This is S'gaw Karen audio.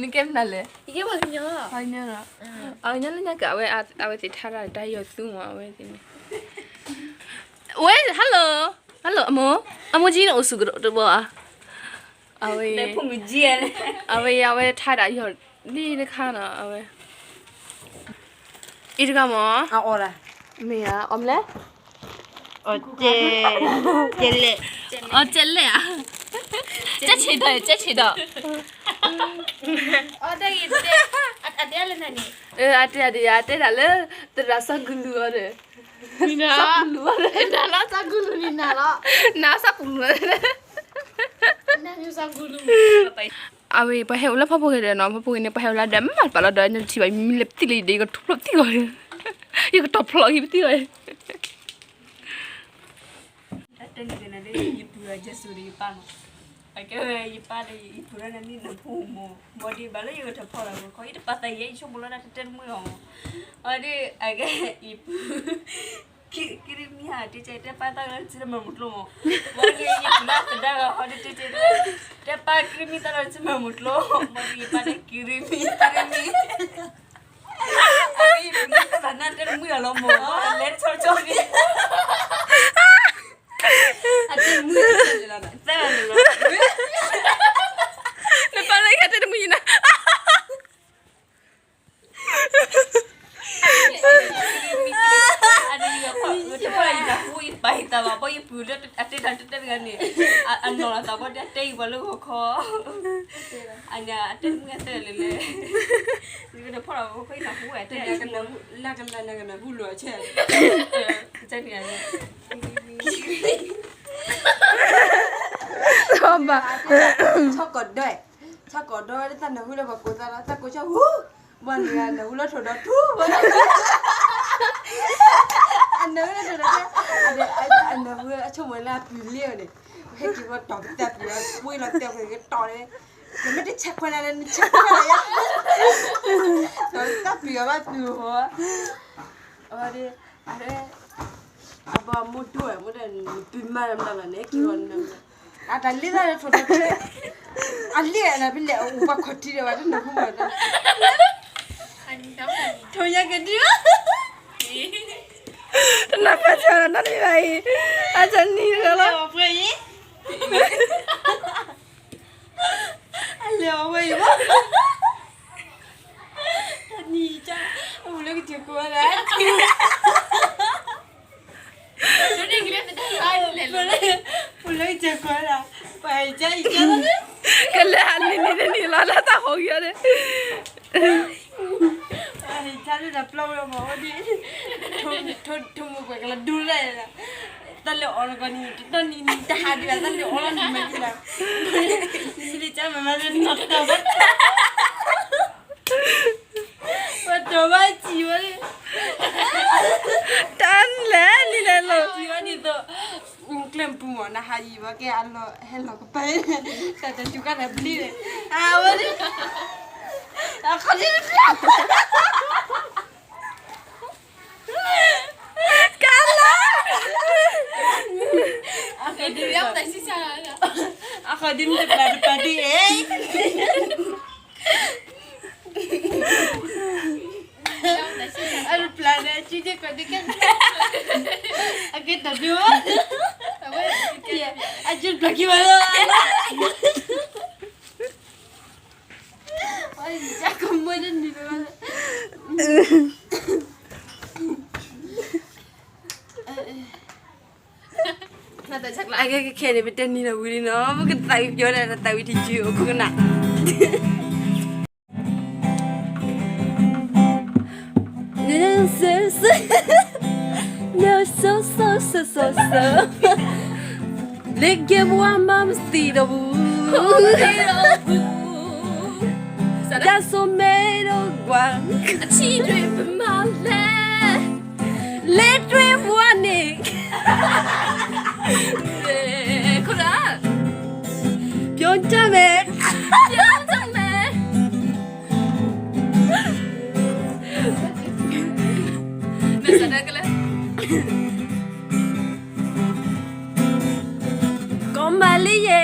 နကဲမနုၤလဲၣ်, ပှၤကညီလၢညါက့ၤ အဝဲသ့ၣ်ထါတၢ် တၢ်ယီၤသူမး အဝဲသ့ၣ်န့ၣ်, ဝဲ hello, hello အမိၢ်, အမိၢ်ကၠံန့ၣ်အိၣ်ဆူၣ်ကတဘီဧါ, အဝဲ အဝဲ အဝဲထါတၢ်ယီၤလံတခါနီၤ အဝဲ အံၤတဂၤမး, မ့ၢ်ဧါ အီၣ်မလဲၣ်, အီၣ်ကဲလဲၣ်, အီၣ်ကဲလဲၣ်ဧါ, ကဲဆ့းဒီး ကဲဆ့းဒီး, အတဲ အတဲဒၣ်လၢ သရၣ်စီၤကူလူအီၤဒီး, စီၤကူလူအီၤဒီး, နၤစီၤကူလူန့ၣ်, အဝဲ ပှၤဟဲအိၣ်လၢဖီဖိဂ့ၤဒီးနီၤ, ဖီဖိဂ့ၤန့ၣ် ပှၤဟဲအိၣ်လၢဒီး မ့ၢ်ပာ်လီၤဒီး နထံၣ်ဘၣ် မံလၢပသံၣ်လံဒီး ယကထူၣ်ဖျိးပသံၣ်ဂီၤ, ယကတီၤဖျိးက့ၤပသံၣ်ဂီၤ, တၢ်တဲန့ၣ်ဒီး ယပုၢ်ဒီးယစိၤဒီးယပၢ်နီၤ, အကဲဝဲယပၢ်ဒီး ယပုၢ်ဒီးနမံၤနဖိမး, ဘၣ်ဒီးဘၣ်လၢယကထီၣ်ဖီၣ်လီၤ ခီ ယတပာ်သးယဲ ယဆိကမိၣ်လီၤတၢ်တတဲတမုာ်အီၤ, အဝဲဒီး အကဲ ယပုၢ် ကရံၣ်မံၤဟး တဲကဲ တဲပၢ်သၣ်လၢနစုလၢမုၢ်ကျိမး, ဘၣ်ဒီးယပုၢ်လၢသဒါဂၤဟီဒီး တဲကဲ တဲပၢ်ကရံၣ်မံၤသၣ်လၢနစုလၢမုၢ်ကျိ, ဘၣ်ဒီးယပၢ်တဲ ကရံၣ်မံၤ ကရံၣ်မံၤ, အကဲ ယပုၢ်လၢသဒါတဲတမုာ်အီၤလီၤမး, လဲၤဆီဆီန့ၣ် အတဲမုာ်လီၤ, နပၢ်လၢယတဲတမုာ်ယနၤ ယပၢ်ယနၢ်ဟူယပာ်ယသးဘၣ် ဘၣ်ယပုၢ်လၢအတဲတၢ်တတဲတဂၤန့ၣ်, အနီၢ်လီၤသးဘၣ်ဒီး အတဲယပှၤလၢဂီၤခီ, အညါအတဲမုာ်အတဲလဲၣ်လဲၣ်, ယကနၢ်ဖီၣ်လီၤဂီၤခီယနၢ်ဟူဝဲတဲ, လၢကလၢနကနၢ်ဟူလီၤဆဲး, ကန့ၣ် ဘၣ် ဆီကီၢ်ဒီ, ဆီကီၢ်ဒီ တၢ်နၢ်ဟူလၢပှၤကိးသးလီၤ တၢ်ကိးဆီဟူ, ဘၣ်န့ၣ် အနၢ်ဟူလၢထိၣ်ဒီထူဘၣ်, အနၢ်ဟူလၢထိၣ်ဒီထူ, အနၢ်ဟူအဆိကမိၣ်လၢအပုၢ်လံအီၤန့ၣ်, ဟဲက့ၤဝဲတီၢ်ကတၢၢ်ပှ့ၤအီၤ ပှ့ၤလီၤတဲာ်ပှ့ၤကတီၢ်န့ၣ်, နမ့ၢ်တဆဲးခွဲးနၤန့ၣ် နဆဲးခွဲးနၤယါ, တီၢ်ကတၢၢ်ပှ့ၤအီၤဘၣ်ပုၢ်အီၤ, အဝဲ အဘၣ်မိၢ်ဒိၣ်ဝဲ မိၢ်ဒိၣ်န့ၣ် ပမၤနၤလီၤန့ၣ် က့ၤဂီၤနၤ, အတၢ်လ့သၣ်လၢထိၣ်ဒီထူ, အလ့နၤဖဲလဲၣ် အအိၣ်ပှၤခီၣ်ထံးဒီး ဘၣ်တနၢ်ဟူမး, ထိၣ်ညါကဒု, တနၢ်ပၢၢ်ဆၢလီၤနီတမံၤဘၣ်အံၤ, အတနံၤလီၤလီၤ, အလဲၤအီၤဝဲအံၤဘၣ်, တနံၤ, အိၣ်လၢကစၢၢ်ကိးဝဲဒၣ် ပူၤလၢကစၢၢ်ကိးဒၣ်, ပှၤအံၤကါအံၤကါလီၤ, ကလဲၤဟးနံၤနံၤတနံၤလီၤ လၢတၢ်ဟီၣ်ဂံၢ်အီၤန့ၣ်, ပှၤအံၤကါလၢတၢ်ပျီဝဲမၤဝဲဒ်, ထိၣ်မိၢ်ကွဲးကလီၤဒူလၢ်, တၢ်လၢအီၤလီၤကီးနံၤ တနံၤနံၤတဟးဒံးဘၣ် တၢ်လၢအီၤလီၤနံၤမၤက့ၤလီၤ, မ့ၢ်လၢကၢ်မၤမၤလၢနီၢ်တဘၣ် ပှၤတီၢ်ဘၣ်စံးဝဲ, တၢ်လဲၣ်နံၤလဲၣ်လီၤ, စံးဝဲဒ်သိး, ကျဲမပူၤမး နဟးယံၤဝဲကဲအလီၢ်ဟဲလီၤကပၤ, တၢ်တၢ်စူၤကါတၢ်ဘျံးန့ၣ်, အဝဲဒ်, အခီၣ်ဒံးတဘျီ, ကါလီၤ, အခီၣ်ဒံးတဘျီတပၤဒ်အံၤ အပျၢ်န့ၣ် အစုကဲကီးဒုးကဲ, အကဲတၢ်ဒုး, အစုပျၢ်က့ၤဝဲလီၤ, ကမၢတနံၤလီၤ, အကဲခဲန့ၣ် ပတဲနံၤလီၤဝံၤလံနီၤ ပကသးဝံၣ်ပယီၤဒၣ် သးဝံၣ်တယုၢ်အိၣ်ခိၣ်ကနၣ် လ့ကဲဘှါမၤမသံဒီးပူၤ, တၢ်စိၤမဲဒီးကွၢ်, အထံၣ်ဒွဲၣ်ပမၤလဲၣ်, လဲၤဒွဲၣ်ပှၤန့ၣ်, ခိၣ်ဒၢ်, ပြောင်းကြမယ်, ပြောင်းကြမယ်, မ့ၢ်စဒၢကလဲၣ်, ကီမၤလံယဲ